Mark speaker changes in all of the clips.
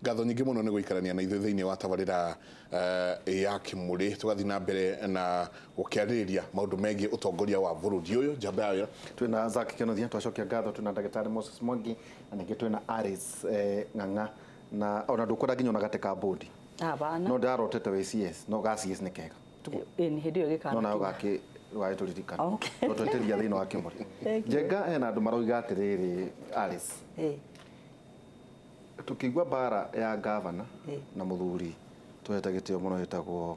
Speaker 1: Ngatho nyingĩ mũno nĩ gũikarania na ithuĩ thĩinĩ wa tabarĩra ya Kĩmũrĩ. Tũgathiĩ na mbere na gũkĩarĩrĩria maũndũ megiĩ ũtongoria wa bũrũri ũyũ. Njamba ya wĩra.
Speaker 2: Twĩna Zack Kĩnuthia, twacokia ngatho, twĩna ndagĩtarĩ Moses Mwangi na ningĩ twĩna Alice Ng'ang'a, na ona ndũkwenda nginya ona gate ka bodi.
Speaker 3: Hapana.
Speaker 2: No ndarotete wĩ CS, no ga CS nĩ kega.
Speaker 3: Ĩni hĩndĩ ĩyo gĩkana.
Speaker 2: No nayo gakĩ gagĩtũririkana.
Speaker 3: Okay.
Speaker 2: No tweteria thĩinĩ wa Kĩmũrĩ.
Speaker 3: Thank you.
Speaker 2: Njenga hena andũ maroiga atĩrĩrĩ, Alice, tukĩigua mbara ya gavana na mũthuri tuhete gĩtĩo mũno wĩtagwo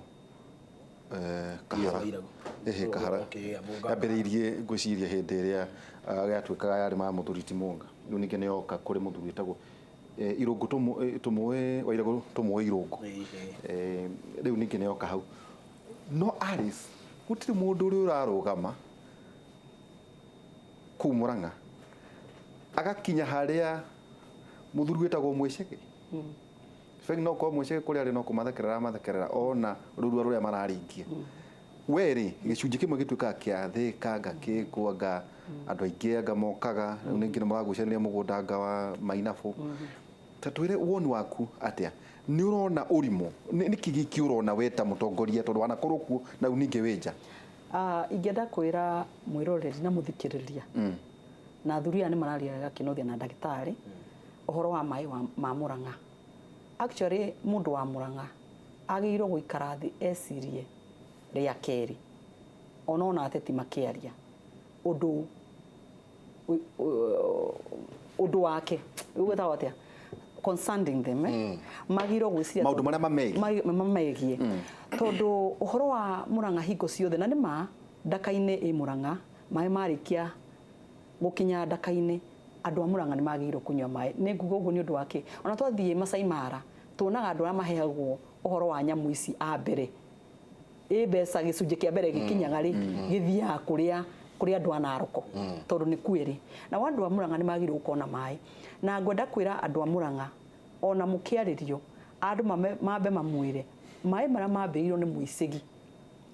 Speaker 2: Kahara.
Speaker 4: Wairagu.
Speaker 2: Ĩhĩ, Kahara.
Speaker 4: Okay, yeah, Mũnga.
Speaker 2: Yambĩrĩirie ngwĩciria hĩndĩ ĩrĩa yatuĩkaga yarĩ ma mũthuri ti Mũnga. Rĩu ningĩ nĩ yoka kũrĩ mũthuri wĩtagwo Irũngũ, tũmũĩ Wairagũ, tũmũĩ Irũngũ. Rĩu ningĩ nĩ yoka hau. No Alice, gũtirĩ mũndũ ũrĩa ũrarũgama kũu Murang'a agakinya harĩa mũthuri wĩtagwo Mwĩcege. Feng no korwo Mwĩcege kũrĩa arĩ no kũmathekerera amathekerera ona rũrua rũrĩa mararingia. We rĩ, gĩcunjĩ kĩmwe gĩtuĩkaga kĩa Thĩka, anga kĩkũ, anga andũ aingĩ anga mokaga, rĩu ningĩ nĩ mũragucanĩria mũgũnda anga wa Mainabũ. Ta twĩre woni waku atĩa? Nĩ ũrona ũrimũ? Nĩkĩ gĩkĩ ũrona we ta mũtongoria tondũ wanakorwo kuo na rĩu ningĩ wĩ nja?
Speaker 3: Ingĩenda kwĩra mwĩroreri na mũthikĩrĩria na athuri aya nĩ mararia wega Kĩnuthia na ndagĩtarĩ ũhoro wa maĩ ma Murang'a. Actually mũndũ wa Murang'a agĩrĩirwo gũikara thĩ ecirie rĩa kerĩ ona ona ateti makĩaria ũndũ wake ũgwĩtagwo atĩa concerning them, magĩrĩirwo gwĩciria
Speaker 2: maũndũ marĩa mamegiĩ.
Speaker 3: Mamegiĩ tondũ ũhoro wa Murang'a hingo ciothe na nĩ ma ndaka-inĩ ĩ Murang'a maĩ marĩkia gũkinya ndaka-inĩ andũ a Murang'a nĩ magĩrĩirwo kũnyua maĩ. Nĩ nguga ũguo nĩ ũndũ wa kĩ? Ona twathiĩ Masai Mara tuonaga andũ arĩa maheagwo ũhoro wa nyamũ ici a mbere ĩ mbeca gĩcunjĩ kĩa mbere gĩkinyaga rĩ gĩthiaga kũrĩa kũrĩ andũ a Naroko tondũ nĩ kuĩrĩ. Nao andũ a Murang'a nĩ magĩrĩirwo gũkorwo na maĩ, na ngwenda kwĩra andũ a Murang'a ona mũkĩarĩrio andũ mambe mamwĩre maĩ marĩa mambĩrĩirio nĩ Mũicĩgi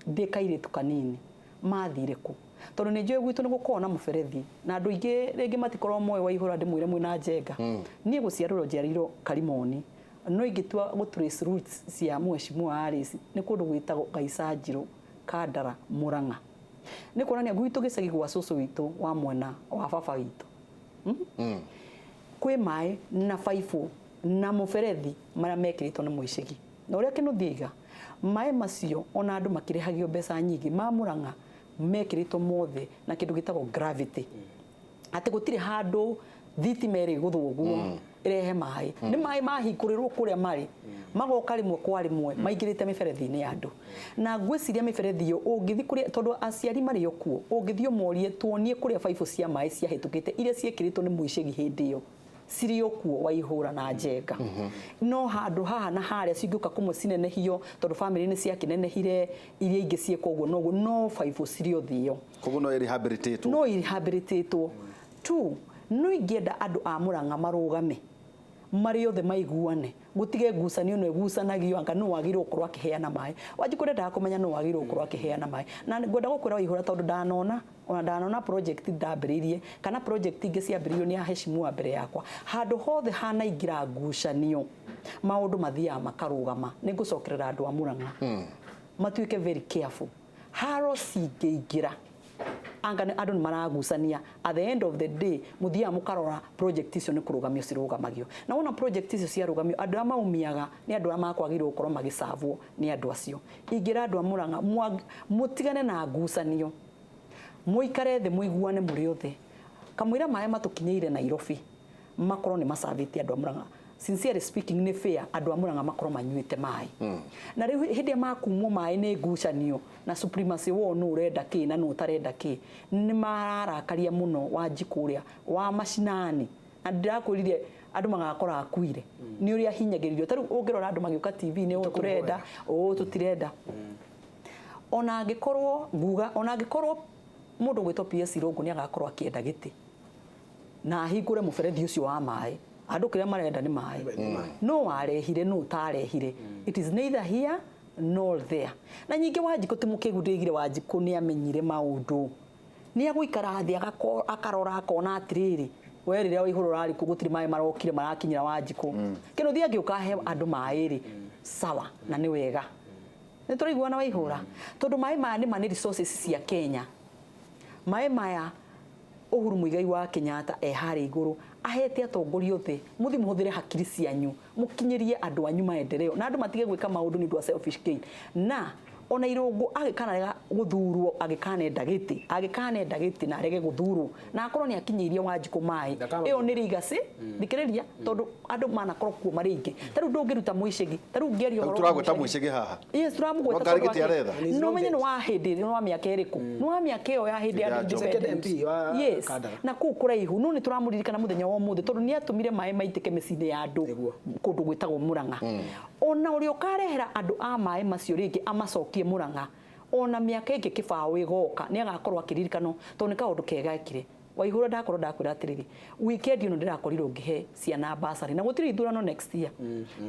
Speaker 3: ndĩ kairĩtu kanini mathire kũ, tondũ nĩ njũĩ gwitũ nĩ gũkoragwo na mũberethi na andũ aingĩ rĩngĩ matikoragwo moĩ Waihũra ndĩmwĩre mwĩna Njenga. Niĩ gũciarĩrwo njiarĩirwo Karimoni, no ingĩtua gũ trace roots cia mheshimiwa Alice nĩ kũndũ gwĩtagwo Gaicanjirũ, Kandara, Murang'a. Nĩ kuonania gwitũ gĩcagi gwa cũcũ witũ wa mwena wa baba witũ kwĩ maĩ na baibũ na mũberethi marĩa mekĩrĩtwo nĩ Mũicĩgi. Na ũrĩa Kĩnuthia aiga, maĩ macio ona andũ makĩrĩhagio mbeca nyingĩ ma Murang'a mekĩrĩtwo mothe na kĩndũ gĩtagwo gravity. Atĩ gũtirĩ handũ thitima ĩrĩ gũthwo ũguo ĩrehe maĩ. Nĩ maĩ mahingũrĩrwo kũrĩa marĩ magoka rĩmwe kwa rĩmwe maingĩrĩte mĩberethi-inĩ ya andũ. Na ngwĩciria mĩberethi ĩyo ũngĩthiĩ kũrĩa, tondũ aciari marĩ o kuo, ũngĩthiĩ ũmorie tuonie kũrĩa baibũ cia maĩ ciahĩtũkĩte iria ciekĩrĩtwo nĩ Mũicĩgi hĩndĩ ĩyo cirĩ o kuo Waihũra na Njenga. No handũ haha na harĩa cingĩũka kũmwe cinenehio tondũ bamĩrĩ nĩ ciakĩnenehire, iria ingĩ ciĩkwo ũguo noguo, no baibũ cirĩ o thĩ ĩyo.
Speaker 2: Koguo no ĩrehabilitatwo.
Speaker 3: No ĩrehabilitatwo. Two, no ingĩenda andũ a Murang'a marũgame marĩ othe maiguane, gũtige ngucanio ĩno ĩgucanagio anga nũ wagĩrĩirwo gũkorwo akĩheana maĩ. Wanjikũ ndendaga kũmenya nũ wagĩrĩirwo gũkorwo akĩheana maĩ. Na ngwenda gũkwĩra Waihũra tondũ ndanona ona ndanona project ndambĩrĩirie kana project ingĩ ciambĩrĩirio nĩ aheshimiwa mbere yakwa, handũ hothe hanaingĩra ngucanio maũndũ mathiaga makarũgama. Nĩ ngũcokerera andũ a Murang'a matuĩke very careful. Haro cingĩingĩra anga andũ nĩ maragucania, at the end of the day mũthiaga mũkarora project icio nĩ kũrũgamio cirũgamagio. Na wona project icio ciarũgamio andũ arĩa maumiaga nĩ andũ arĩa makwagĩrĩirwo gũkorwo magĩcabwo nĩ andũ acio. Ingĩra andũ a Murang'a mũtigane na ngucanio, mũikare thĩ mũiguane mũrĩ othe. Kamũira maĩ matũkinyĩire Nairobi makorwo nĩ macabĩte andũ a Murang'a. Sincerely speaking nĩ fair andũ a Murang'a makorwo manyuĩte maĩ. Na rĩu hĩndĩ ĩrĩa makumwo maĩ nĩ ngucanio na supremacy war nũ ũrenda kĩ na nũ ũtarenda kĩ, nĩ mararakaria mũno Wanjikũ ũrĩa wa macinani. Na ndĩrakwĩrire andũ magakora akuire nĩ ũrĩa ahinyagĩrĩrio. Ta rĩu ũngĩrora andũ magĩũka TV-inĩ, ũũ tũrenda, ũũ tũtirenda. Ona angĩkorwo nguga, ona angĩkorwo mũndũ ũgwĩtwo PS Irũngũ nĩ agakorwo akĩenda gĩtĩ na ahingũre mũberethi ũcio wa maĩ, andũ kĩrĩa marenda nĩ maĩ. No warehire no ũtarehire, it is neither here nor there. Na nyingĩ Wanjikũ ti mũkĩgu, ndĩgire Wanjikũ nĩ amenyire maũndũ, nĩ agũikara thĩ akarora akona atĩrĩrĩ, We rĩrĩa Waihũra ũrarĩ kuo gũtirĩ maĩ marokire marakinyĩra Wanjikũ. Kĩnuthia angĩũka ahe andũ maĩ rĩ, sawa na nĩ wega. Nĩ tũraiguana Waihũra? Tondũ maĩ maya nĩ ma nĩ resources cia Kenya. Maĩ maya Uhuru Muigai wa Kenyatta e harĩa igũrũ ahete atongoria othe muthi muhuthire hakiri cianyu mukinyirie andu anyu maendeleo na andu matige gwika maundu ni undu wa selfish gain. Na ona Irungu agikanarega guthurwo, agikanenda giti, agikanenda giti na arege guthurwo na akorwo ni akinyirie Wanjikũ mai, iyo ni legacy. Thikiriria, tondu andu manakorwo kuo mari ingi. Ta riu ndungiruta Mwicigi, ta riu ngiaria uhoro
Speaker 2: turagweta Mwicigi haha.
Speaker 3: Yes, turamugweta tondu no menye ni wa hindi, ni wa miaka iriku, ni wa miaka iyo ya hindi ya independence. Yes, na kuu kuraihu no ni turamuririkana muthenya wa umuthi tondu ni atumire mai maitike miciini ya andu kundu gwitagwo Murang'a. Ona uria ukarehera andu a mai macio ringi amacokie Murang'a, ona miaka ingi kibao igoka ni agakorwo akiririkano tondu ni kaundu kega ekire. Waihũra ndakorwo ndakwira atiriri, weekend ino ndirakorirwo ngihe ciana basari na gutiri ithurano next year.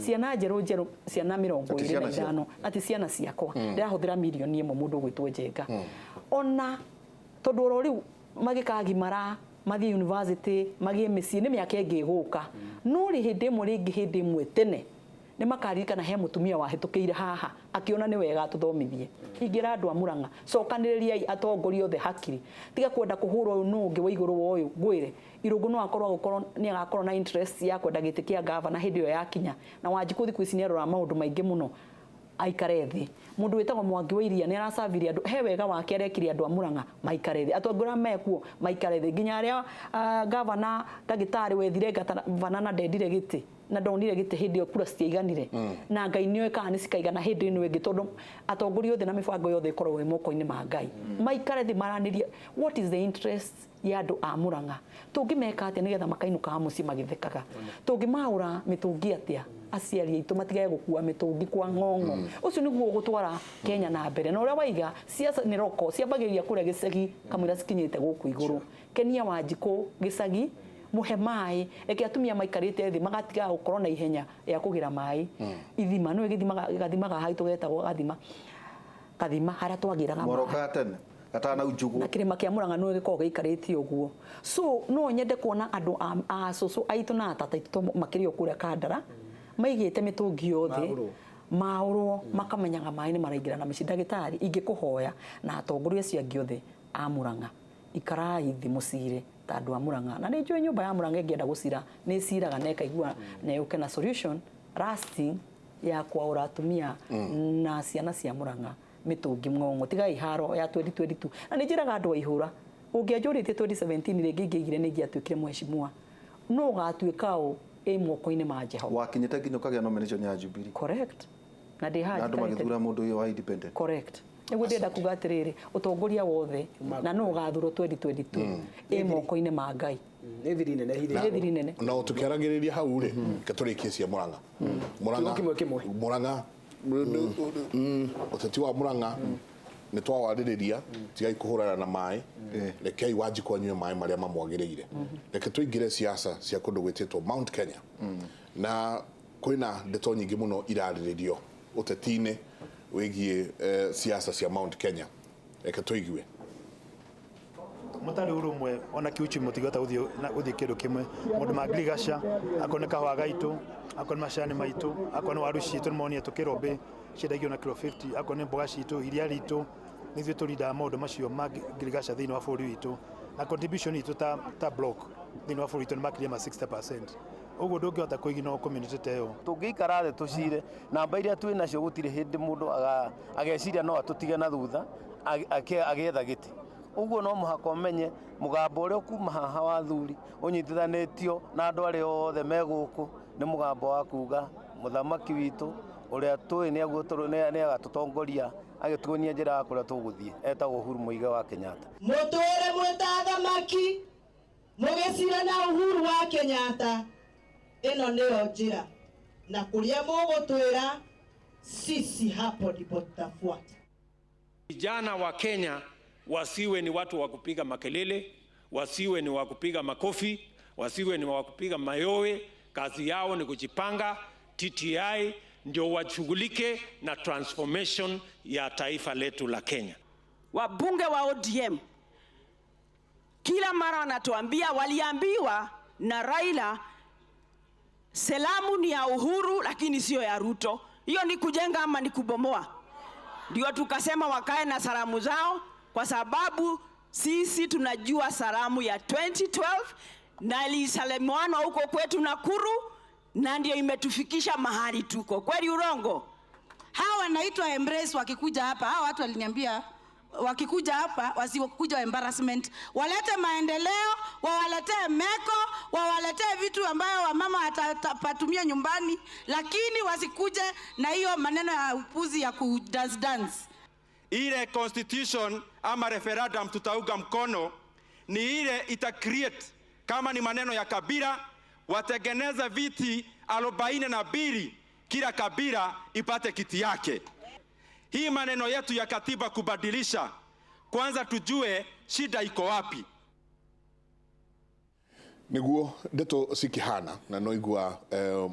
Speaker 3: Ciana njeru njeru, ciana 25 ati ciana ciakwa ndirahuthira milioni 1 mundu gwitwo Njenga. Ona tondu oro riu magikagimara mathie university magie micii ni miaka ingi iguka, no ri hindi imwe ringi hindi imwe tene ni makaririkana he mutumia wahitukiire haha akiona ni wega atuthomithie. Ingira andu a Murang'a, cokanĩrĩriai atongoria othe hakiri, tiga kwenda kuhurwo uyu no ungi wa iguru wa uyu. Ngwire Irungu no akorwo agukorwo ni agakorwo na interest ya kwenda gĩtĩ kĩa gavana hindi iyo yakinya, na Wanjikũ thiku ici ni arora maundu maingi muno aikare thi. Mundu witagwo Mwangi wa Iria ni aracabirie andu, he wega wake arekire andu a Murang'a maikare thi, atongoria mekuo maikare thi, nginya aria gavana ndagitari wethire gavana na ndendire gĩtĩ na ndonire gĩtĩ hĩndĩ ĩyo kura citiaiganire, na Ngai nĩoĩ kana nĩ cikaigana hĩndĩ ĩno ĩngĩ, tondũ atongoria othe na mĩbango yothe ĩkoragwo ĩ moko-inĩ ma Ngai. Maikare thĩ maranĩrie what is the interest ya andũ a Murang'a, tũngĩmeka atĩa nĩgetha makainũkaga mũciĩ magĩthekaga, tũngĩmaũra mĩtũngi atĩa aciari aitũ matigage gũkua mĩtũngi kwa ng'ong'o. Ũcio nĩguo ũgũtwara Kenya na mbere. Na ũrĩa waiga siasa nĩ roko ciambagĩrĩria kũrĩa gĩcagi kamũira cikinyĩte gũkũ igũrũ. Kenia Wanjikũ gĩcagi, muhe mai, reke atumia maikarite thi magatiga gukorwo na ihenya ya kugira mai ithima. No gĩthimaga haitũ getagwo gathima, kathima haria twagiraga
Speaker 2: moroka tene gatana unjugu
Speaker 3: na kirima kia Murang'a no gikorwo giikarĩtie ũguo. So no nyende kuona andũ a cũcũ aitũ na tata aitũ makĩria kũrĩa Kandara maigĩte mĩtũngi yothe maũrwo, makamenyaga maĩ nĩ maraingĩra na mĩciĩ. Ndagĩtarĩ ingĩkũhoya na atongoria acio angĩ othe a Murang'a, ikarai thĩ mũcire ta andũ a Murang'a. Na nĩ njũĩ nyũmba ya Murang'a ĩngĩenda gũcira nĩ ĩciraga na ĩkaigua na yũke na solution lasting ya kwaũra atumia na ciana cia Murang'a mĩtũngi ng'ong'o. Tigai haro ya 2022. Na nĩ njĩraga andũ a Ihũra, ũngĩanjũrĩtie 2017 rĩngĩ ingĩaigire nĩ ingĩatuĩkire mheshimiwa, no ũgatuĩka ũ ĩ moko-inĩ ma Jehova.
Speaker 2: Wakinyĩte nginya ũkagĩa nomination ya Jubilee.
Speaker 3: Correct. Na ndĩ haha
Speaker 2: andũ magĩthura mũndũ ũyũ wa independent.
Speaker 3: Correct. Nĩguo ndĩrenda kuga atĩrĩrĩ, ũtongoria wothe na no ũgathurwo 2022 ĩ moko-inĩ ma Ngai.
Speaker 4: Nĩ thiri nene hihi.
Speaker 3: Nĩ thiri nene.
Speaker 1: Na tũkĩaragĩrĩria hau rĩ, reke tũrĩkie cia Murang'a. Murang'a
Speaker 4: kĩmwe kĩmwe.
Speaker 1: Murang'a ũteti wa Murang'a nĩ twawarĩrĩria, tigai kũhũrana na maĩ, rekei Wanjikũ anyue maĩ marĩa mamwagĩrĩire. Reke tũingĩre siasa cia kũndũ gwĩtĩtwo Mount Kenya. Na kwĩna ndeto nyingĩ mũno irarĩrĩrio ũteti-inĩ wĩgiĩ siasa cia Mount Kenya. Reke tũigue.
Speaker 5: Mũtarĩ ũrũmwe ona kiuchumi mũtingĩhota gũthiĩ kĩndũ kĩmwe. Maũndũ ma ngirigaca, akorwo nĩ kahũa gaitũ, akorwo nĩ macani maitũ, akorwo nĩ waru citũ nĩmonire tũkĩrombe ciendagio na kiro 50, akorwo nĩ mboga citũ, iria ritũ, nĩ ithuĩ tũrindaga maũndũ macio ma ngirigaca thĩinĩ wa bũrũri witũ. Na contribution itũ ta block thĩinĩ wa bũrũri witũ nĩ makĩria ma 60%. Ũguo ndũngĩhota kũignore community ta ĩyo.
Speaker 6: Tũngĩikara thĩ tũcire namba iria twĩ nacio gũtirĩ hĩndĩ mũndũ ageciria no atũtige na thutha agĩetha gĩtĩ. Ũguo no mũhaka ũmenye mũgambo ũrĩa ũkuma haha wa athuri ũnyitithanĩtio na andũ arĩa othe me gũkũ nĩ mũgambo wa kuga mũthamaki witũ ũrĩa tũĩ nĩ agatũtongoria agĩtuonia njĩra ya kũrĩa tũgũthiĩ, etagwo Uhuru Muigai wa Kenyatta.
Speaker 7: Mũtũre mwĩ ta athamaki mũgĩcira na Uhuru wa Kenyatta, ĩno nĩyo njĩra na kũrĩa mũgũtwĩra sisi hapo ndipo tutafuata.
Speaker 8: Vijana wa Kenya wasiwe ni watu wa kupiga makelele, wasiwe ni wa kupiga makofi, wasiwe ni wa kupiga mayowe. Kazi yao ni kujipanga. TTI ndio washughulike na transformation ya taifa letu la Kenya.
Speaker 9: Wabunge wa ODM kila mara wanatuambia waliambiwa
Speaker 7: na Raila, selamu ni ya Uhuru lakini sio ya Ruto. Hiyo ni kujenga ama ni kubomoa? Ndio tukasema wakae na salamu zao, kwa sababu sisi tunajua salamu ya 2012 na ilisalimiwana huko kwetu Nakuru, na ndio imetufikisha mahali tuko. Kweli urongo?
Speaker 4: Hawa wanaitwa Embrace wakikuja hapa, hawa watu waliniambia wakikuja hapa wasikuja embarrassment, walete maendeleo, wawaletee meko, wawaletee vitu ambayo wamama watapatumia nyumbani, lakini wasikuje na hiyo maneno ya upuzi ya ku dance dance.
Speaker 9: Ile constitution ama referendum tutaunga mkono ni ile ita create, kama ni maneno ya kabila, watengeneze viti 42 kila kabila ipate kiti yake. Hii maneno yetu ya katiba kubadilisha, kwanza tujue shida iko wapi.
Speaker 1: Niguo ndeto cikihana na no igua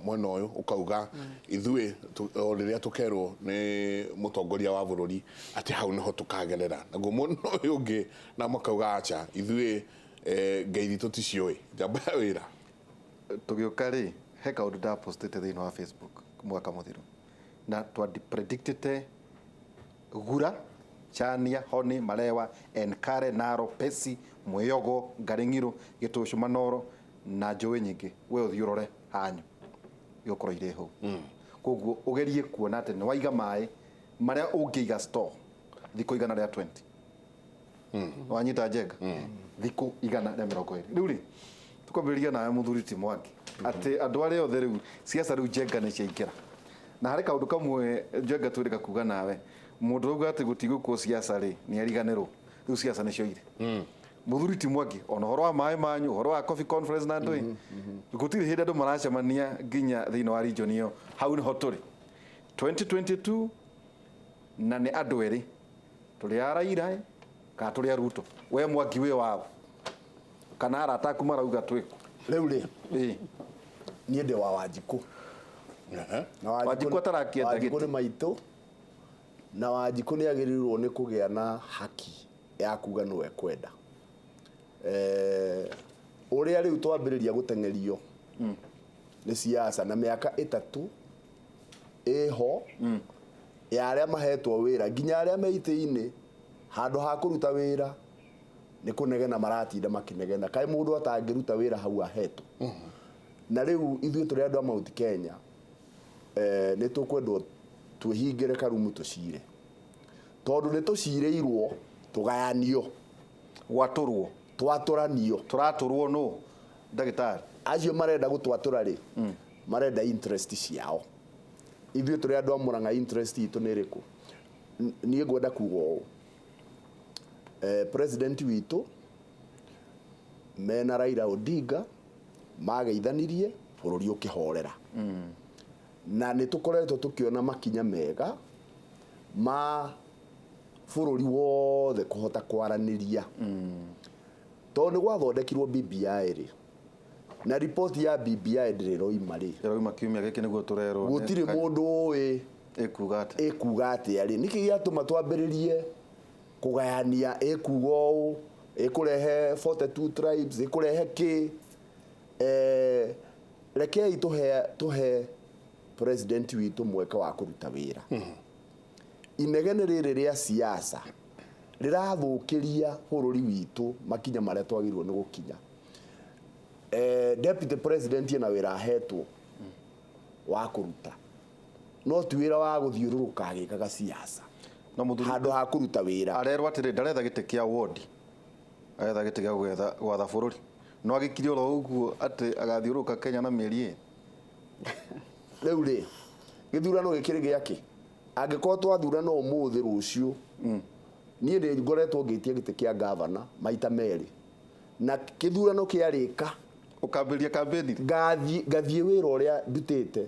Speaker 1: mwena uyu ukauga ithuĩ o rĩrĩa tũkerwo nĩ mũtongoria wa bũrũri atĩ hau nĩho tũkagerera, naguo mwena ũyũ ũngĩ na makauga acha ithuĩ ngeithi tũticiũĩ njamba ya wĩra.
Speaker 2: Tũgĩũka rĩ, he kaũndũ ndapostĩte thĩinĩ wa Facebook mwaka mũthiru na twadipredictĩte Gura, Chania, Honi, Malewa, Enkare, Naro, Pesi, Mwĩyogo, Ngarĩng'iro, Gĩtũcũ, Manoro na njũĩ nyingĩ. We ũthiĩ ũrore hanyu igũkorwo irĩ hau. Koguo ũgerie kuona atĩ nĩ waiga maĩ marĩa ũngĩiga store thikũ 120. Wanyita njenga thikũ 120. Rĩu rĩ, tũkwambĩrĩria nawe mũthuri ti Mwangi atĩ andũ arĩa othe rĩu siasa rĩu njenga nĩ ciaingĩra, na harĩ kaũndũ kamwe njenga twĩrĩga kuga nawe, mũndũ auga atĩ gũtigũkwo siasa rĩ nĩ ariganĩrwo, rĩu siasa nĩ cioire. Mũthuri ti Mwangi, ona ũhoro wa maĩ manyu, ũhoro wa coffee conference na ndũĩ, gũtirĩ hĩndĩ andũ maracemania nginya thĩinĩ wa region ĩyo. Hau nĩho tũrĩ 2022 na nĩ andũ erĩ, tũrĩ a Raila kana tũrĩ a Ruto. We Mwangi wĩ wao kana arata aku marauga twĩkũ?
Speaker 10: Rĩu rĩ, niĩ ndĩ wa Wanjikũ. Na
Speaker 2: Wanjikũ atarakĩenda
Speaker 10: Wanjikũ
Speaker 2: gĩtĩ.
Speaker 10: nĩ maitũ, na Wanjikũ nĩ agĩrĩirwo nĩ kũgĩa na haki ya kuga nĩwe kwenda. Ũrĩa rĩu twambĩrĩria gũteng'erio nĩ siasa na mĩaka 3 ĩho ya arĩa mahetwo wĩra nginya arĩa me itĩ-inĩ, handũ ha kũruta wĩra nĩ kũnegena maratinda makĩnegena, kaĩ mũndũ atangĩruta wĩra hau ahetwo. Na rĩu ithuĩ tũrĩ andũ a Mount Kenya, nĩ tũkwendwo twĩhingĩre karumu tũcire, tondũ nĩ tũcirĩirwo tũgayanio,
Speaker 2: gwatũrwo,
Speaker 10: twatũranio.
Speaker 2: Tũratũrwo nũ ndagĩtarĩ?
Speaker 10: Acio marenda gũtwatũra rĩ, marenda interest ciao. Ithuĩ tũrĩ andũ a Murang'a, interest itũ nĩ ĩrĩkũ? Niĩ ngwenda kuga ũũ, president witũ mena Raila Odinga mageithanirie bũrũri ũkĩhorera, na nĩ tũkoretwo tũkĩona makinya mega ma bũrũri wothe kũhota kwaranĩria, tondũ nĩ gwathondekirwo BBI rĩ, na riboti ya BBI ndĩrĩ ĩroima rĩ,
Speaker 2: ĩroima kiumia gĩkĩ nĩguo tũrerwo.
Speaker 10: Gũtirĩ mũndũ ũĩ
Speaker 2: ĩkuga atĩa,
Speaker 10: ĩkuga atĩa rĩ. Nĩkĩ gĩatũma twambĩrĩrie kũgayania? Ĩkuga ũũ, ĩkũrehe 42 tribes, ĩkũrehe kĩ? Rekei tũhe president witũ mweke wa kũruta wĩra. Inegene rĩrĩ rĩa siasa rĩrathũkĩria bũrũri witũ makinya marĩa twagĩrĩirwo nĩ gũkinya. Deputy president ena wĩra ahetwo wa kũruta, no ti wĩra wa gũthiũrũrũka agĩkaga siasa handũ ha kũruta wĩra.
Speaker 2: Arerwo atĩrĩ, ndaretha gĩtĩ kĩa ward, aretha gĩtĩ gĩa gwatha bũrũri, no agĩkire oro ũguo atĩ agathiũrũrũka Kenya na mĩeri ĩrĩ.
Speaker 10: Rĩu rĩ, gĩthurano gĩkĩrĩ gĩakĩ? Angĩkorwo twathurana ũmũthĩ rũciũ, niĩ nĩ ngoretwo ngĩtia gĩtĩ kĩa gavana maita merĩ, na kĩthurano kĩarĩka
Speaker 2: ũkambĩrĩria campaign,
Speaker 10: ngathiĩ wĩra ũrĩa ndutĩte.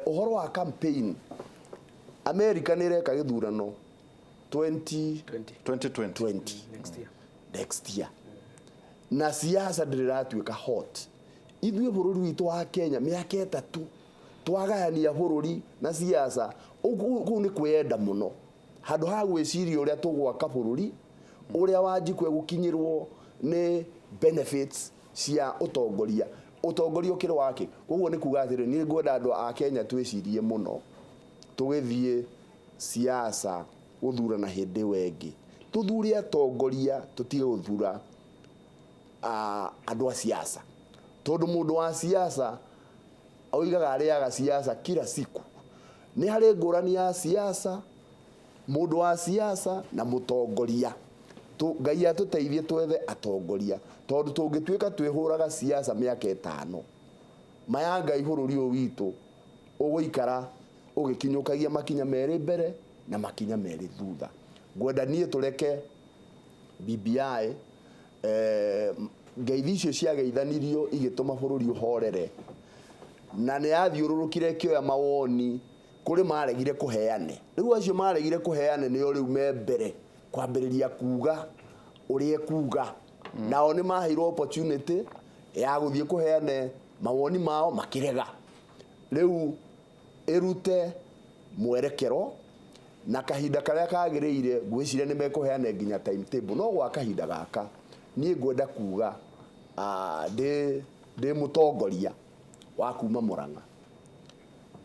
Speaker 10: Ũhoro wa campaign, America nĩ ĩreka gĩthurano 2020 next year, na siasa ndĩrĩ ĩratuĩka hot. Ithuĩ bũrũri witũ wa Kenya mĩaka 3 twagayania bũrũri na siasa, kũu nĩ kwĩyenda mũno, handũ ha gwĩciria ũrĩa tũgwaka bũrũri, ũrĩa Wanjikũ egũkinyĩrwo nĩ benefits Cia ũtongoria, ũtongoria ũkĩrĩ wake. Koguo nĩ kuga atĩrĩ, niĩ ngwenda andũ a Kenya twĩcirie mũno tũgĩthiĩ siasa gũthurana hĩndĩ ĩyo ĩngĩ, tũthure atongoria, tũtige gũthura andũ a siasa, tondũ mũndũ wa siasa oigaga arĩaga siasa kila siku. Nĩ harĩ ngũrani ya siasa, mũndũ wa siasa na mũtongoria. Ngai atũteithie twethe atongoria, tondũ tũngĩtuĩka twĩhũraga siasa mĩaka 5 maya, Ngai, bũrũri ũyũ witũ ũgũikara ũgĩkinyũkagia makinya 2 mbere na makinya 2 thutha. Ngwenda niĩ tũreke BBI, ngeithi icio ciageithanirio igĩtũma bũrũri ũhorere, na nĩ yathiũrũrũkire ĩkĩoya mawoni kũrĩ maregire kũheane. Rĩu acio maregire kũheane nĩo rĩu me mbere kwambĩrĩria kuga ũrĩa ekuga. Nao nĩ maheirwo opportunity ya gũthiĩ kũheane mawoni mao, makĩrega. Rĩu ĩrute mwerekero na kahinda karĩa kagĩrĩire, ngwĩciria nĩ mekũheana nginya timetable. No gwa kahinda gaka niĩ ngwenda kuga, ndĩ mũtongoria wa kuma Murang'a,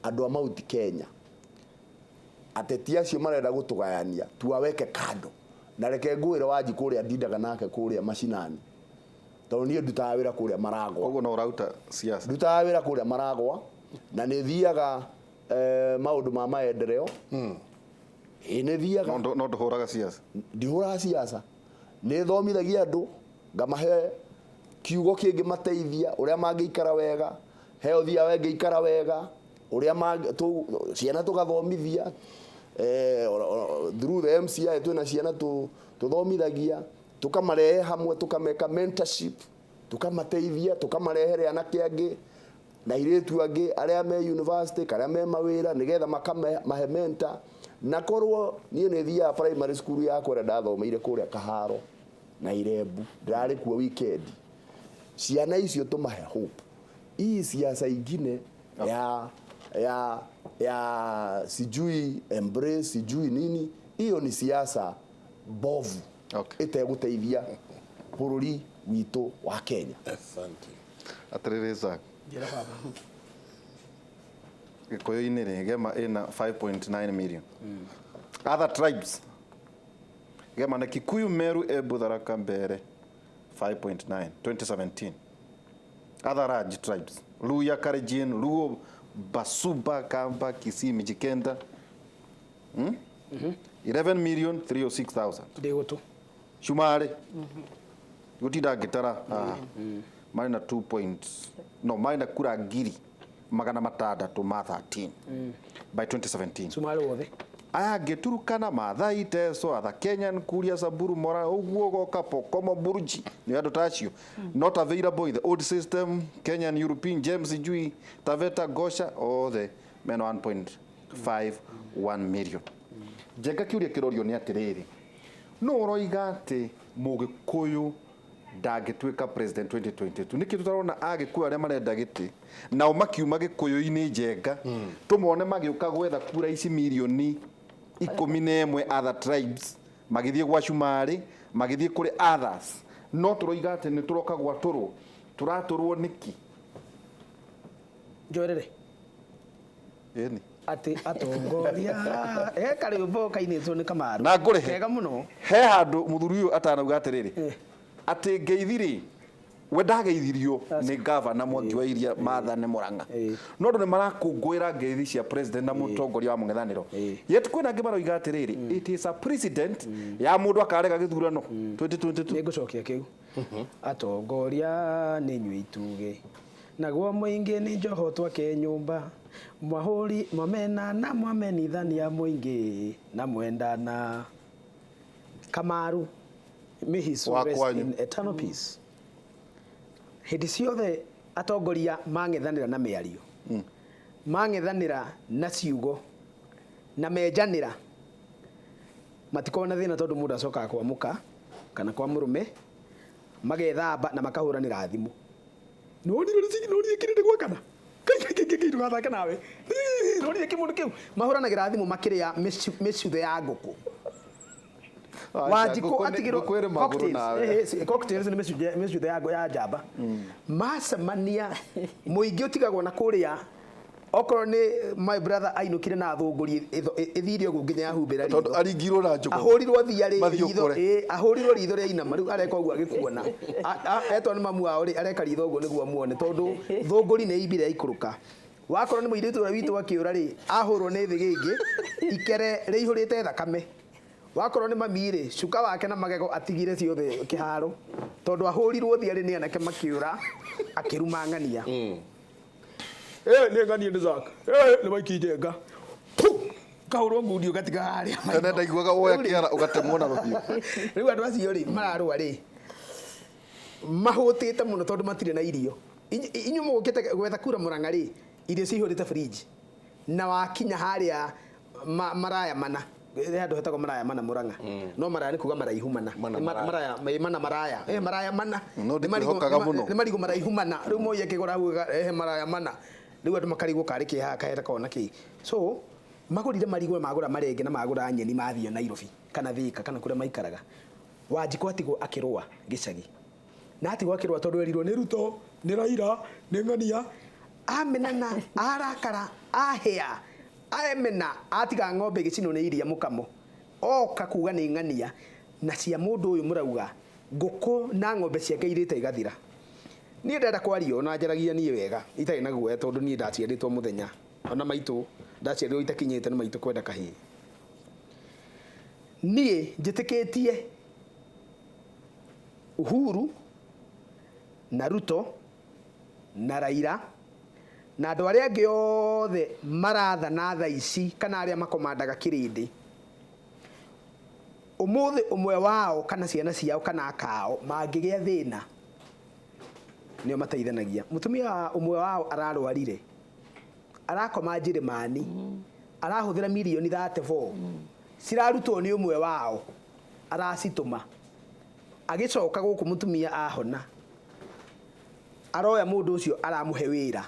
Speaker 10: andũ a Mount Kenya, ateti acio marenda gũtũgayania tuaweke kando. Na reke ngwĩre Wanji, kũrĩa ndindaga nake kũrĩa macinani, tondũ niĩ ndutaga wĩra kũrĩa Maragwa.
Speaker 2: Koguo no ũraruta siasa?
Speaker 10: Ndutaga wĩra kũrĩa Maragwa na nĩ thiaga maũndũ ma maendeleo. Ĩ, nĩ thiaga.
Speaker 2: No ndũhũraga siasa?
Speaker 10: Ndihũraga siasa. Nĩ thomithagia andũ, ngamahe kiugo kĩngĩmateithia ũrĩa mangĩikara wega. He ũthiaga wengĩikara wega ũrĩa ciana tũgathomithia through the MCI. Twĩna ciana tũthomithagia, tũkamarehe hamwe, tũkameka mentorship, tũkamateithia, tũkamarehere anake angĩ na airĩtu angĩ arĩa me university kana me mawĩra, nĩgetha makamahe mentor. Na korwo niĩ nĩ thiaga primary school yakwa ĩrĩa ndathomeire kũrĩa Kaharo na Irembu, ndĩrarĩ kuo weekend. Ciana icio tũmahe hope. Hii siasa ingine ya sijui embrace, sijui nini, hiyo ni siasa mbovu ĩtegũteithia bũrũri witũ wa Kenya.
Speaker 1: Asante.
Speaker 2: Atĩrĩrĩ Zack.
Speaker 5: Njĩra baba.
Speaker 2: Gĩkũyũ-inĩ rĩ, Gema ĩna 5.9 million. Other tribes, Gema nĩ Kikuyu, Meru, Embu, Tharaka, Mbere, 5.9 2017. Other large tribes, Luya, Kalenjin, Luo, Basuba, Kamba, Kisii, Mijikenda, 11 million 306,000.
Speaker 5: Ndĩ gũtũ.
Speaker 2: Cumarĩ gũtinda ngĩtara haha, marĩ na 2 point no marĩ na kura 613,000 13 by 2017.
Speaker 5: Cumarĩ wothe.
Speaker 2: Aya angĩ, Turukana, Maathai, Teso, other Kenyan, Kuria, Samburu, Mora, ũguo goka Pokomo, Burji, nĩ andũ ta acio. Not available in the old system, Kenyan, European, James, Sijui, Taveta, Gosha, othe mena 1.51 million. Njenga, kĩũria kĩrorio nĩ atĩrĩrĩ, no ũroiga atĩ Mũgĩkũyũ ndangĩtuĩka president 2022? Nĩkĩ tũtarona Agĩkũyũ arĩa marenda gĩtĩ nao makiuma Gĩkũyũ-inĩ, Njenga, tũmone magĩũka gwetha kura ici mirioni 11 other tribes, magĩthiĩ gwa Cumarĩ, magĩthiĩ kũrĩ others? No tũroiga atĩ nĩ tũroka gwatũrwo, tũratũrwo nĩkĩ?
Speaker 5: Njoerere.
Speaker 2: Ĩni.
Speaker 5: Atĩ atongoria he karwĩmbo kainĩtwo nĩ Kamaru.
Speaker 2: Na ngũrĩhe.
Speaker 5: Kega mũno.
Speaker 2: He handũ mũthuri ũyũ atanauga atĩrĩrĩ, atĩ ngeithi rĩ, we ndageithirio nĩ gavana Mwangi wa Iria Martha nĩ Murang'a, no andũ nĩ marakũngũĩra ngeithi cia president na mũtongoria wa mũng'ethanĩro. Yet kwĩna angĩ maroiga atĩrĩrĩ, it is a president ya mũndũ akarega gĩthurano 2022.
Speaker 5: Nĩ ngũcokia kĩu. Atongoria nĩ inyuĩ itugĩ, naguo mũingĩ nĩ njoho twake nyũmba, mwahũri mwamena na mwamenithania mũingĩ na mwendana. Kamaru, may his soul
Speaker 2: Wa
Speaker 5: rest
Speaker 2: kwanyu.
Speaker 5: in eternal peace. Hĩndĩ ciothe atongoria mang'ethanĩra na mĩario, mang'ethanĩra na ciugo na menjanĩra, matikoragwo na thĩna, tondũ mũndũ acokaga kwa mũka kana kwa mũrũme, magethamba na makahũranĩra thimũ. Nonire nonire kĩrĩndĩ gwa kana kai ndũgathake nawe, nonire kĩmũndũ kĩu. Mahũranagĩra thimũ makĩrĩa mĩcuthe ya ngũkũ.
Speaker 11: Wanjikũ
Speaker 2: Ngũkũ nĩ-
Speaker 11: atigirwo
Speaker 2: ngũkũ ĩrĩ magũrũ
Speaker 11: cocktails.
Speaker 2: nawe.
Speaker 11: Eh, eh, cocktails nĩ mĩcunjĩ ya njamba macemania mũingĩ ũtigagwo na kũrĩa okorwo nĩ my brother ainũkire na thũngũri ĩthire ũguo nginya yahumbĩra
Speaker 2: Tondũ
Speaker 11: ritho.
Speaker 2: aringirwo na njũgũma.
Speaker 11: Ahũrirwo thia rĩ
Speaker 2: Mathiĩ
Speaker 11: ritho
Speaker 2: ũkore.
Speaker 11: ĩ, ahũrirwo ritho rĩa inama rĩu areka ũguo agĩkuona. Etwo nĩ mamu wao rĩ, areka ritho ũguo nĩguo amuone tondũ thũngũri nĩ imbire yaikũrũka. Wakorwo nĩ mũirĩtu ũrĩa witũ akĩũra rĩ, ahũrwo nĩ thĩgĩngĩ ikere rĩihũrĩte thakame. Wakorwo nĩ mami rĩ, cuka wake na magego atigire ciothe kĩharo tondũ ahũrirwo thia rĩ nĩ anake makĩũra akĩruma ng'ania. Eh, nĩ ng'ania nĩ Zack. Eh, nĩ Mike Njenga. Puh! Kahũrwo ngundi ũgatiga harĩa maitho.
Speaker 2: Tene ndaiguaga woya
Speaker 11: Rĩu rĩ-
Speaker 2: kĩara ũgatemwo na rũhiũ.
Speaker 11: Rĩu andũ acio rĩ mararũa rĩ mahũtĩte mũno tondũ matirĩ na irio. Inyuĩ mũgũkĩte gwetha kura Mũrang'a rĩ, irio cihũrĩte fridge na wakinya harĩa maraya mana he handũ hetagwo maraya mana Mũrang'a no maraya nĩ kuga maraihu mana.
Speaker 1: Mana
Speaker 11: Nĩ
Speaker 1: maraya.
Speaker 11: maraya mana maraya maraya mana.
Speaker 2: No
Speaker 11: Nĩ marigũ-
Speaker 2: ndikwihokaga mũno.
Speaker 11: nĩ marigũ maraihu mana rĩu moi akĩgũra hau ehe maraya mana rĩu andũ makarigwo karĩ kĩ haha kaheta kona kĩ so magũrire marigũ magũra marenge na magũra nyeni mathiĩ Nairobi kana Thika kana kũrĩa maikaraga. Wanjikũ atigwo akĩrũa gĩcagi na atigwo akĩrũa tondũ erirwo nĩ Ruto nĩ Raila nĩ ng'ania amenana arakara ahĩa amena atiga ng'ombe ĩgĩcinwo nĩ iria mũkamo oka kuga nĩ ng'ania na cia mũndũ ũyũ mũrauga ngũkũ na ng'ombe ciake irĩte igathira. Niĩ ndenda kwaria ona njaragia niĩ wega itarĩ na guoya tondũ niĩ ndaciarĩtwo mũthenya ona maitũ ndaciarirwo itakinyĩte nĩ maitũ kwenda kahĩĩ. Niĩ njĩtĩkĩtie Uhuru na Ruto na Raila na andũ arĩa angĩ othe marathana thaa ici kana arĩa makomandaga kĩrĩndĩ ũmũthĩ ũmwe wao kana ciana ciao kana akao mangĩgĩa thĩna nĩo mateithanagia. Mũtumia ũmwe wao ararwarire arakoma Njĩrĩmani arahũthĩra mirioni 34 cirarutwo nĩ ũmwe wao aracitũma agĩcoka gũkũ mũtumia ahona aroya mũndũ ũcio aramũhe wĩra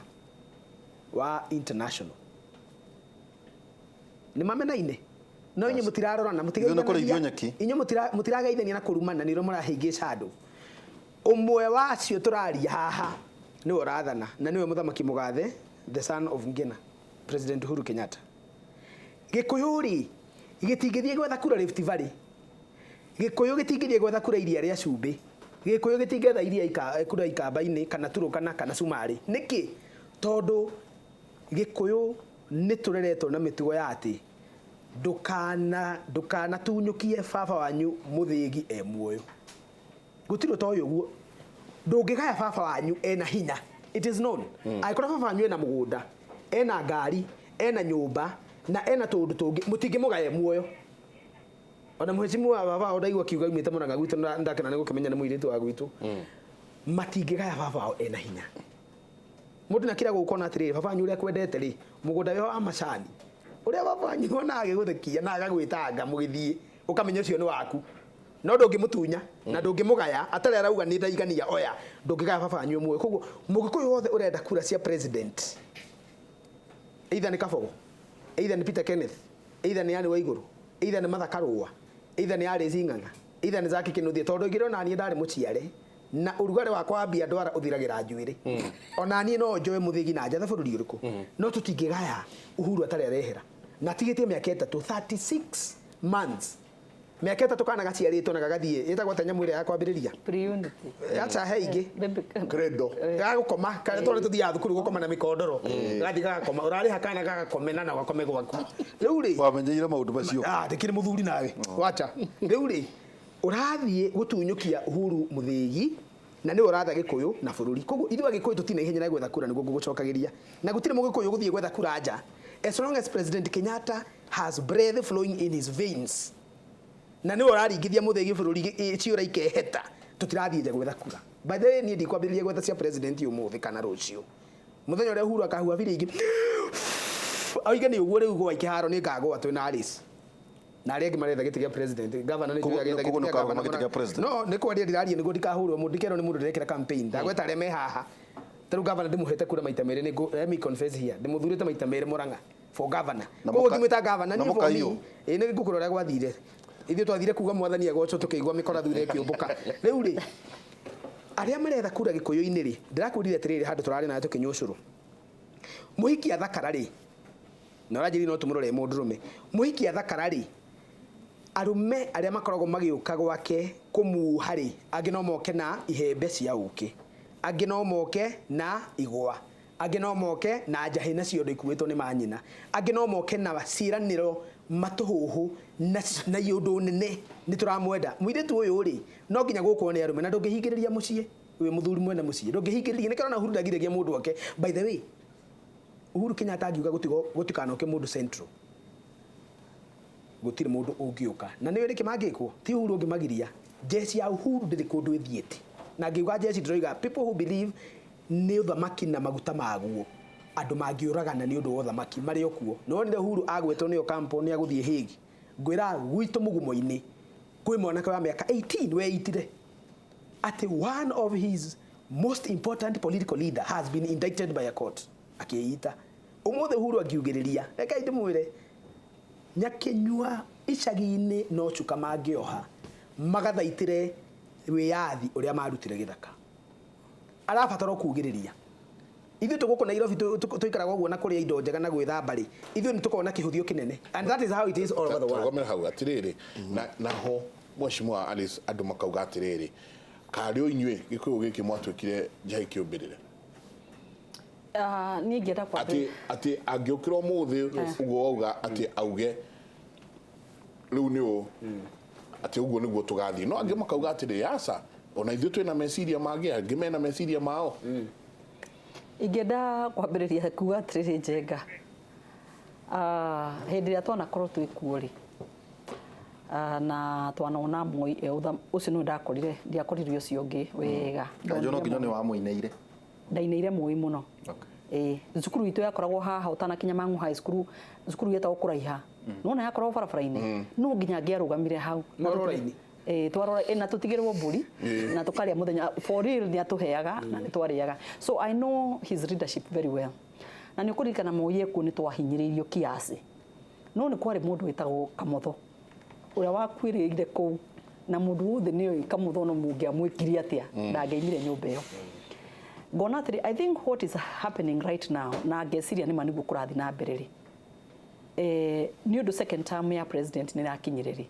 Speaker 11: wa international. Nĩ mamenaine no inyuĩ mũtirarorana
Speaker 2: Ithuĩ nĩ kũrĩithio nyeki.
Speaker 11: inyuĩ mũtirageithania na kũrumana nĩ ũrĩa mũrahĩngĩca andũ. Ũmwe wacio tũraria haha nĩwe ũrathana na nĩwe mũthamaki mũgathe the son of Ngina President Uhuru Kenyatta. Gĩkũyũ rĩ gĩtingĩthiĩ gwetha kura Rift Valley, Gĩkũyũ gĩtingĩthiĩ gwetha kura iria rĩa cumbĩ, Gĩkũyũ gĩtingĩetha iria kura Ikamba-inĩ kana Turukana kana Cumarĩ. Nĩkĩ? Tondũ Gĩkũyũ nĩ tũreretwo na mĩtugo ya atĩ ndũkanatunyũkie baba wanyu mũthĩgi e muoyo. Gũtirĩ ũtoĩ ũguo. Ndũngĩgaya baba wanyu ena hinya. It is known. Angĩkorwo baba wanyu ena mũgũnda, ena ngari, ena nyũmba na ena tũũndũ tũngĩ, mũtingĩmũgaya e muoyo. Ona mũhecimu wa baba wao ndaigua akiuga aumĩte Mũrang'a gwitũ na ndakena nĩ gũkĩmenya nĩ mũirĩtu wa gwitũ. Matingĩgaya baba wao ena hinya. Mũndũ nĩ akĩra gũkona atĩrĩrĩ, baba wanyu ũrĩa akwendete rĩ, mũgũnda wĩho wa macani, ũrĩa baba wanyu onaga agĩgũthekia na agagwĩtanga mũgĩthiĩ, ũkamenya ũcio nĩ waku. No ndũngĩmũtunya na ndũngĩmũgaya atarĩ arauga nĩ ndaigania oya, ndũngĩgaya baba wanyu muoyo. Koguo mũgĩkũyũ wothe ũrenda kura cia president, either nĩ Kabogo, either nĩ Peter Kenneth, either nĩ Anne Waigũrũ, either nĩ Martha Karũa, either nĩ Alice Ng'ang'a, either nĩ Zack Kĩnuthia, tondũ ingĩrĩ ona niĩ ndarĩ mũciare na ũrugarĩ wakwa wa mbia ndwara ũthiragĩra njuĩrĩ. Ona niĩ no njoe mũthĩgi na njathe bũrũri ũrĩkũ, no tũtingĩgaya Uhuru atarĩ arehera na atigĩtie mĩaka ĩtatũ, 36 months. Mĩaka ĩtatũ kana gaciarĩtwo na gagathiĩ ĩtagwo atĩa nyamũ ĩrĩa ya kwambĩrĩria?
Speaker 3: Pre-unity.
Speaker 11: Acha he ingĩ.
Speaker 10: Credo.
Speaker 11: Gagũkoma, karĩa twana tũthiaga thukuru gũkoma na mĩkondoro. Gathiĩ gagakoma, ũrarĩha kana gagakomena na gakome gwaku. Rĩu rĩ,
Speaker 2: Wamenyeire maũndũ macio.
Speaker 11: Ndĩkĩrĩ mũthuri nawe. Wacha. Rĩu rĩ, ũrathiĩ gũtunyũkia Uhuru mũthĩgi na nĩwe ũratha Gĩkũyũ na bũrũri. Koguo ithuĩ Agĩkũyũ tũtirĩ na ihenya rĩa gwetha kura nĩguo ngũgũcokagĩria. Na gũtirĩ mũgĩkũyũ ũgũthiĩ gwetha kura nja. As long as President Kenyatta has breath flowing in his veins, na nĩwe ũraringithia mũthĩgi bũrũri ciũra ikeheta, tũtirathiĩ nja gwetha kura. By the way, niĩ ndikwambĩrĩria gwetha cia president ũmũthĩ kana rũciũ. Mũthenya ũrĩa Uhuru akahua biringi, oige nĩ ũguo rĩu gwa kĩharo nĩ ngagũa twĩna Alice. Na arĩa angĩ maretha gĩtĩ kĩa president, governor nĩ
Speaker 2: Koguo-
Speaker 11: njũĩ agĩetha
Speaker 2: koguo
Speaker 11: gĩtĩ kĩa
Speaker 2: nĩũkarũgama
Speaker 11: governor.
Speaker 2: gĩtĩ kĩa president?
Speaker 11: No, nĩ kwaria ndĩraria nĩguo ndikahũrwo mũndũ, ndikerwo nĩ mũndũ ndĩrekĩra campaign. Ndagweta arĩa me haha. Ta rĩu governor ndĩmũhete kura maita merĩ, nĩ let me confess here, ndĩmũthurĩte maita merĩ Murang'a for governor.
Speaker 2: Na
Speaker 11: Koguo
Speaker 2: mũka-
Speaker 11: ngĩmwĩta governor,
Speaker 2: na
Speaker 11: niĩ for me,
Speaker 2: mũkaiywo.
Speaker 11: ĩ nĩ ngũkũrora ũrĩa gwathire. Ithuĩ twathire kuga mwathani agocwo, tũkĩigua mĩkora thutha ĩkĩũmbũka. Rĩu rĩ, arĩa maretha kura Gĩkũyũ-inĩ rĩ, ndĩrakwĩrire atĩrĩrĩ, handũ tũrarĩ nawe tũkĩnyua ũcũrũ, mũhiki athakara rĩ, na ũranjĩrire no tũmũrore mũndũrũme, mũhiki athakara rĩ, arũme arĩa makoragwo magĩũka gwake kũmuha rĩ, angĩ no moke na ihembe cia ũkĩ, angĩ no moke na igwa, angĩ no moke na njahĩ na ciondo ikuĩtwo nĩ manyina, angĩ no moke na ciĩranĩro matũhũhũ na iũndũ nene nĩ tũramwenda mũirĩtu ũyũ rĩ, no nginya gũkwo nĩ arũme, na ndũngĩhingĩrĩria mũciĩ wĩ mũthuri mwene mũciĩ, ndũngĩhingĩrĩria. Nĩkĩo ũrona Uhuru ndagiragia mũndũ oke. By the way, Uhuru Kenyatta angiuga gũtikanoke mũndũ Central, gũtirĩ mũndũ ũngĩũka. Na nĩ nĩkĩ mangĩkwo? Ti Uhuru ũngĩmagiria. Jeshi ya Uhuru ndĩrĩ kũndũ ĩthiĩte. Na ngiuga jeshi, ndĩroiga people who believe nĩ ũthamaki na maguta maguo. Andũ mangĩũragana nĩ ũndũ wa ũthamaki marĩ o kuo. Nĩ wonire Uhuru agwetwo nĩ Ocampo nĩ agũthiĩ Hague? Ngwĩra gwitũ mũgumo-inĩ kwĩ mwanake wa mĩaka 18 weitire atĩ one of his most important political leader has been indicted by a court, akĩita. Ũmũthĩ Uhuru angiugĩrĩria, rekei ndĩmwĩre, Nyakinyua icagi-inĩ no cuka mangĩoha magathaitĩre wĩyathi ũrĩa marutire gĩthaka. Arabatara kugĩrĩria. Ithuĩ tũgũkũ Nairobi tũikaraga ũguo na kũrĩa indo njega na gwĩthamba rĩ, ithuĩ nĩ tũkoragwo na kĩhũthio kĩnene, and that is how it is all over the world.
Speaker 1: Tũrũgamĩre hau atirĩrĩ, naho mheshimiwa Alice, andũ makauga atĩrĩrĩ, karĩ o inyuĩ Gĩkũyũ gĩkĩ mwatuĩkire njahĩ kĩũmbĩrĩre?
Speaker 3: Ah, niĩ ingĩenda
Speaker 1: atĩ
Speaker 3: kwambĩrĩria
Speaker 1: atĩ angĩũkĩra ũmũthĩ ũguo wauga atĩ auge rĩu nĩ ũ atĩ ũguo nĩguo tũgathiĩ, no angĩ makauga atĩrĩrĩ, aca, ona ithuĩ twĩna meciria mangĩ, angĩ mena meciria mao.
Speaker 3: Ingĩenda kwambĩrĩria kuga atĩrĩrĩ, Njenga, ah, hĩndĩ ĩrĩa twanakorwo twĩ kuo rĩ, ah, na twanona Moi e ũcio nĩwe ndakorire, ndiakorire ũcio ũngĩ wega.
Speaker 2: Kanjo no nginya nĩ wamũinĩire.
Speaker 3: Ndainĩire Moi mũno. Ĩĩ, cukuru itũ yakoragwo haha ũtanakinya Mang'u High School, cukuru yetagwo Kũraiha. Nona yakoragwo barabara-inĩ, no nginya angĩarũgamire hau.
Speaker 11: Mwarora-inĩ?
Speaker 3: Ĩĩ, twarora na tũtigĩrwo mbũri na tũkarĩa mũthenya. For real, nĩ atũheaga na nĩ twarĩaga, so I know his leadership very well. Na nĩ ũkũririkana Moi ekuo nĩ twahinyĩrĩirio kiasi, no nĩ kwarĩ mũndũ wĩtagwo Kamotho ũrĩa wakuĩrĩire kũu, na mũndũ wothe nĩ oĩ Kamotho no mũngĩamwĩkire atĩa, ndangĩaimire nyũmba ĩyo. Ngona atĩrĩ, I think what is happening right now, na ngeciria nĩ ma nĩguo kũrathiĩ na mbere rĩ, nĩ ũndũ second term ya president nĩ ĩrakinyire rĩ,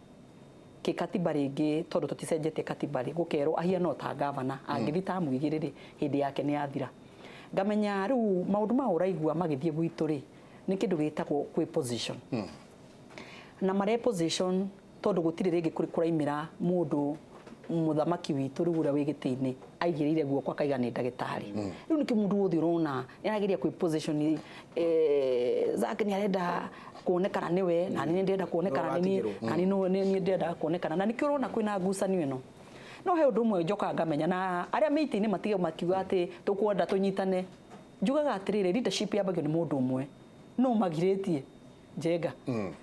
Speaker 3: kĩkatiba rĩngĩ, tondũ tũticenjetie katiba rĩ, gũkerwo ahiana o ta gavana angĩthiĩ tamu 2 rĩ, hĩndĩ yake nĩ yathira. Ngamenya rĩu maũndũ ma ũraigua magĩthiĩ gwitũ rĩ, nĩ kĩndũ gĩtagwo kwĩ position na mare position, tondũ gũtirĩ rĩngĩ kũrĩ kũraimĩra mũndũ mũthamaki witũ rĩu ũrĩa wĩ gĩtĩ-inĩ aigĩrĩire guoko akaiga nĩ ndagĩtarĩ. Rĩu nĩkĩo mũndũ wothe ũrona nĩarageria kwĩ position. Zack nĩ arenda kuonekana nĩwe, na niĩ ndĩrenda kuonekana nĩ niĩ, na niĩ no nĩ niĩ ndĩrenda kuonekana, na nĩkĩo ũrona kwĩna ngucanio ĩno. No he ũndũ ũmwe njokaga ngamenya, na arĩa mĩitĩ-inĩ matige makiuga atĩ tũkwenda tũnyitane. Njugaga atĩrĩrĩ, leadership yambagio nĩ mũndũ ũmwe. No magirĩtie Njenga,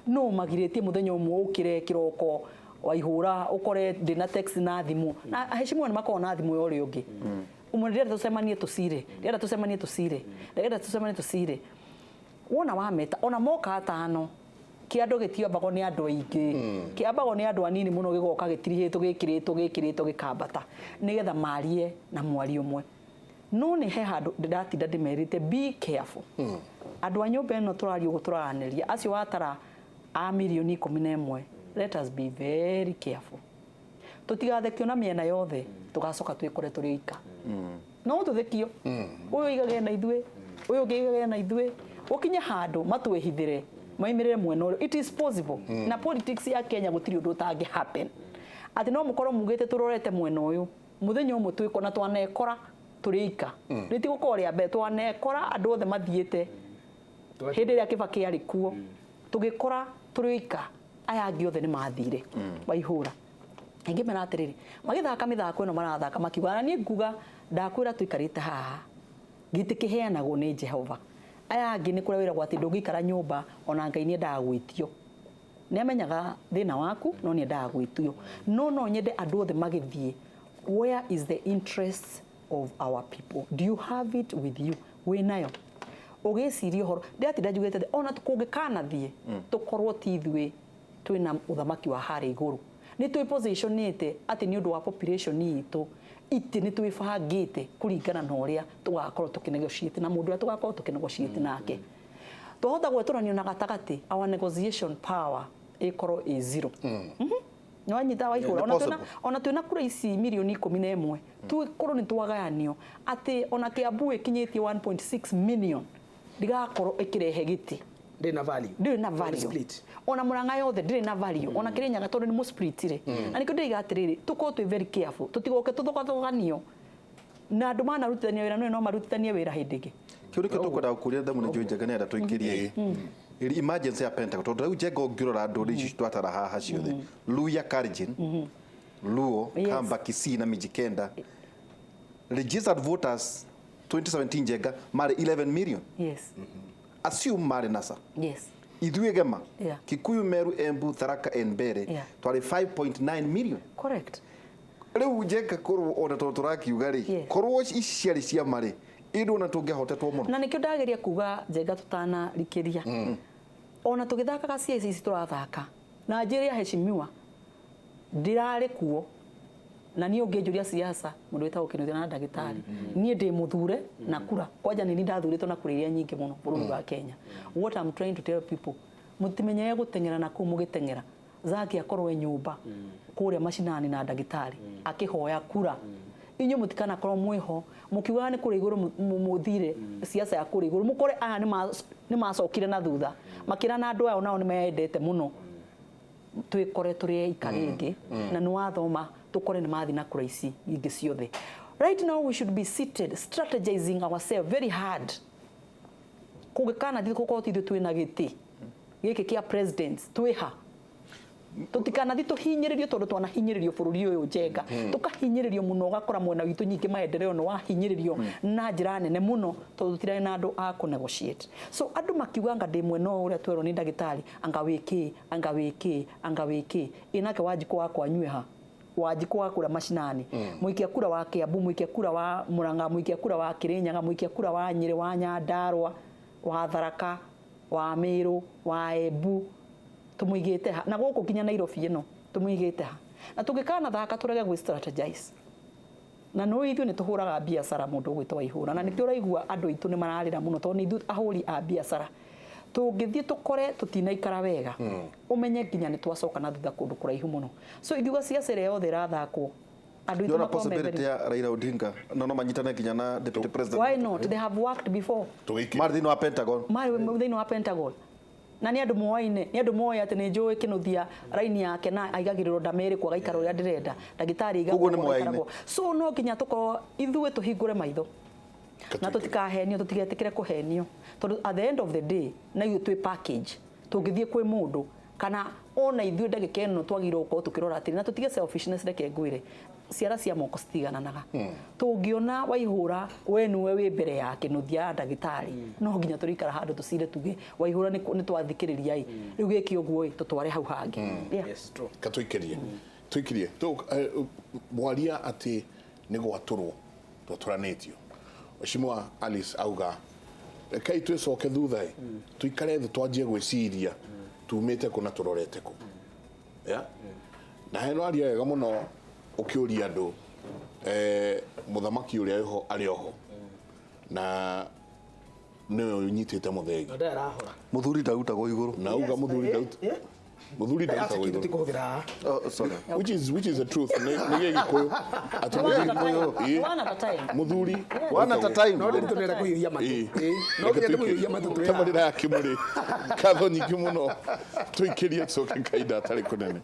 Speaker 3: no magirĩtie mũthenya ũmwe ũkĩre kĩroko waihũra ũkore ndĩna text na thimũ, na aheshimiwa nĩ makoragwo na thimũ ya ũrĩa ũngĩ ũmwe, ndĩrenda tũcemanie tũcire, ndĩrenda tũcemanie tũcire, ndĩrenda tũcemanie tũcire. Wona wameta ona moka atano, kĩandũ gĩtiambagwo nĩ andũ aingĩ, kĩambagwo nĩ andũ anini mũno, gĩgoka gĩtirihĩtwo, gĩkĩrĩtwo, gĩkĩrĩtwo, gĩkambata nĩgetha marie na mwario ũmwe. No nĩ he handũ ndĩratinda ndĩmerĩte, be careful, andũ a nyũmba ĩno tũraria ũguo, tũraranĩria acio watara a mirioni 11. Let us be very careful tũtigathekio na mĩena yothe, tũgacoka twĩkore tũrĩ oika. No tũthekio, ũyũ oigage na ithuĩ, ũyũ ũngĩ oigage na ithuĩ, gũkinye handũ matwĩhithĩre maimĩrĩre mwena ũrĩa. It is possible. Na politics ya Kenya gũtirĩ ũndũ ũtangĩ happen, atĩ no mũkorwo mugĩte tũrorete mwena ũyũ, mũthenya ũmwe twĩko na twanekora tũrĩ ika. Rĩtigũkorwo rĩa mbere twanekora andũ othe mathiĩte. Hĩndĩ ĩrĩa Kĩbakĩ arĩ kuo, tũgĩkora tũrĩ oika, aya angĩ othe nĩ mathire waihũra. Ingĩmera atĩrĩrĩ, magĩthaka mĩthako ĩno marathaka makiuga, na niĩ nguga ndakwĩra tũikarĩte haha, gĩtĩ kĩheanagwo nĩ Jehova. Aya angĩ nĩ kũrĩa wĩragwo atĩ ndũngĩikara nyũmba, ona Ngai nĩ endaga gwĩtio, nĩ amenyaga thĩna waku, no nĩ endaga gwĩtio. No nyende andũ othe magĩthiĩ, where is the interest of our people? Do you have it with you? Wĩnayo ũgĩciria ũhoro ndĩratinda njugĩte atĩ ona kũngĩkanathiĩ tũkorwo ti ithuĩ. Twĩna ũthamaki wa harĩa igũrũ, nĩ twĩ positionĩte atĩ nĩ ũndũ wa population itũ, itĩ nĩ twĩbangĩte kũringana na ũrĩa tũgakorwo tũkĩnegotiate na mũndũ ũrĩa tũgakorwo tũkĩnegotiate nake. Twahota gwetũranio na gatagatĩ, our negotiation power ĩkorwo ĩ zero. Nĩwanyita, Waihũra?
Speaker 2: Nĩ
Speaker 3: Ona twĩna
Speaker 2: possible.
Speaker 3: Ona twĩna kura ici mirioni 11, tũkorwo nĩ twagayanio atĩ ona Kiambu ĩkinyĩtie 1.6 million, ndigakorwo ĩkĩrehe gĩtĩ.
Speaker 11: Ndĩ na value.
Speaker 3: Ndĩrĩ na value.
Speaker 11: Split.
Speaker 3: Ona Murang'a yothe ndĩrĩ na value, ona Kĩrĩnyaga, tondũ nĩ mũsplitire. Na nĩkĩo ndĩiga atĩrĩrĩ, tũkorwo twĩ very careful, tũtigoke tũthogathoganio na andũ manarutithania wĩra no marutithanie wĩra hĩndĩ ĩngĩ.
Speaker 2: Kĩũria kĩu tũkwenda gũkũria Thamuni njũĩ Njenga nĩenda tũikĩrie ĩrĩ emergency ya Pentagon, tondũ rĩu, Njenga, ũngĩrora ndũrĩrĩ ici twatara haha ciothe, Luya, Kalenjin, Luo, Kamba, Kisii na Mijikenda, registered voters 2017, Njenga, marĩ 11 million. Assume marĩ NASA. Ithuĩ Gema, Kikuyu, Meru, Embu, Tharaka and Mbere, twarĩ 5.9 million. Rĩu, Njenga, korwo ona tondũ tũrakiuga rĩ, korwo ici ciarĩ ciama rĩ, ĩndũ ona tũngĩahotetwo mũno.
Speaker 3: Na nĩkĩo ndageria kuga, Njenga, tũtanarikĩria, ona tũgĩthakaga ciaca ici tũrathaka na njĩre aheshimiwa, ndirarĩ kuo na niĩ ũngĩnjũria siasa, mũndũ wĩtagwo Kĩnuthia na ndagĩtarĩ, niĩ ndĩ mũthure na kura kwanja, nĩ niĩ ndathurĩtwo na kura iria nyingĩ mũno bũrũri wa Kenya. What I'm trying to tell people, mũtimenyere gũteng'era na kũu mũgĩteng'era Zaki akorwo e nyũmba kũrĩa macinani na ndagĩtarĩ akĩhoya kura, inyuĩ mũtikanakorwo mwĩho mũkiugaga nĩ kũrĩa igũrũ mũthire siasa ya kũrĩa igũrũ, mũkore aya nĩ macokire na thutha makĩra na andũ aya nao nĩ mendete mũno, twĩkore tũrĩ eika rĩngĩ na nĩ wathoma tũkore nĩ mathi na kura ici ingĩ ciothe. Right now we should be seated strategizing ourselves very hard. Kũngĩkana thiĩ gũkorwo ti ithuĩ twĩna gĩtĩ gĩkĩ kĩa president, twĩha tũtikanathi tũhinyĩrĩrio, tondũ twanahinyĩrĩrio bũrũri ũyũ, Njenga, tũkahinyĩrĩrio mũno, ũgakora mwena witũ nyingĩ maendeleo nĩ wahinyĩrĩrio na njĩra nene mũno, tondũ tũtirarĩ na andũ a kũ negotiate. So andũ makiuga anga ndĩ mwena ũyũ ũrĩa twerwo nĩ ndagĩtarĩ, anga wĩkĩ, anga wĩkĩ, anga wĩkĩ, ĩ nake Wanjikũ wakwa anyue ha, Wanjikũ wa kura macinani, mũikia kura wa Kiambu, mũikia kura wa Murang'a, mũikia kura wa Kirinyaga, mũikia kura wa Nyĩrĩ, wa Nyandarua, wa Tharaka, wa Meru, wa Embu, tũmũigĩte ha? Na gũkũ nginya Nairobi ĩno tũmũigĩte ha? Na tũngĩkana thaka tũrege gwĩ strategize, na no ithuĩ nĩ tũhũraga biacara, mũndũ ũgwĩtwo Waihũra, na nĩkĩo ũraigua andũ aitũ nĩ mararĩra mũno, tondũ nĩ ithuĩ ahũri a biacara. Tũngĩthiĩ tũkore tũtinaikara wega, ũmenye nginya nĩ twacoka na thutha kũndũ kũraihu mũno. So ingiuga ciaca ĩrĩa yothe ĩrathakwo, andũ aitũ
Speaker 2: Ndĩrona
Speaker 3: makorwo me
Speaker 2: possibility ya Raila Odinga no manyitane nginya na deputy president.
Speaker 3: Why not? They have worked before.
Speaker 2: Marĩ thĩinĩ wa Pentagon.
Speaker 3: Marĩ thĩinĩ wa Pentagon na nĩ andũ moaine, nĩ andũ moĩ atĩ nĩ njũĩ Kĩnuthia raini yake na aigagĩrĩrwo ndama ĩrĩkũ, agaikara ũrĩa ndĩrenda, ndagĩtarĩ
Speaker 2: Koguo
Speaker 3: aigagwo
Speaker 2: nĩ moyaine.
Speaker 3: agaikaragwo. So no nginya tũkorwo ithuĩ tũhingũre maitho na tũtikahenio, tũtigetĩkĩre kũhenio, tondũ at the end of the day na ithuĩ twĩ package tũngĩthiĩ kwĩ mũndũ kana ona ithuĩ ndagĩka ĩno twagĩrĩirwo gũkorwo tũkĩrora atĩrĩ na tũtige selfishness. Reke ngwĩre, ciara cia moko citigananaga. Tũngĩona Waihũra we nĩwe wĩ mbere ya Kĩnuthia ya ndagĩtarĩ, no nginya tũrĩikara handũ tũcire tuge Waihũra nĩ twathikĩrĩria ĩ rĩu gĩke ũguo ĩ tũtware hau hangĩ. Yeah.
Speaker 1: Ka tuikirie mwaria atĩ nĩ gwatũrwo twatũranĩtio. Mheshimiwa Alice auga rekei twĩcoke thutha ĩ, tuikare thĩ, twanjie gwĩciria tumĩte kũ na tũrorete kũ. Yeah? Na heno aria wega mũno ũkĩũria andũ, mũthamaki ũrĩa wĩho arĩ oho na nĩwe ũnyitĩte mũthegi.
Speaker 11: Ndarahora.
Speaker 2: Mũthuri ndarutagwo igũrũ.
Speaker 1: Na uga mũthuri mũthuri ndarutagwo igũrũ.
Speaker 11: Tikũhũthĩra haha.
Speaker 2: Oh, sorry.
Speaker 1: Which is the truth. Nĩ Gĩkũyũ atĩ
Speaker 3: One at a time.
Speaker 1: Ĩĩ.
Speaker 3: One at a time.
Speaker 1: Mũthuri
Speaker 2: One at a time.
Speaker 11: No ndĩ tũrenda kũhiũhia matũ. Ĩĩ. No nginya tũkũhiũhia matũ twĩ haha.
Speaker 1: Tabarĩra ya Kĩmũrĩ, ngatho nyingĩ mũno. Tũikĩrie, tũcoke kahinda atarĩ kũnene.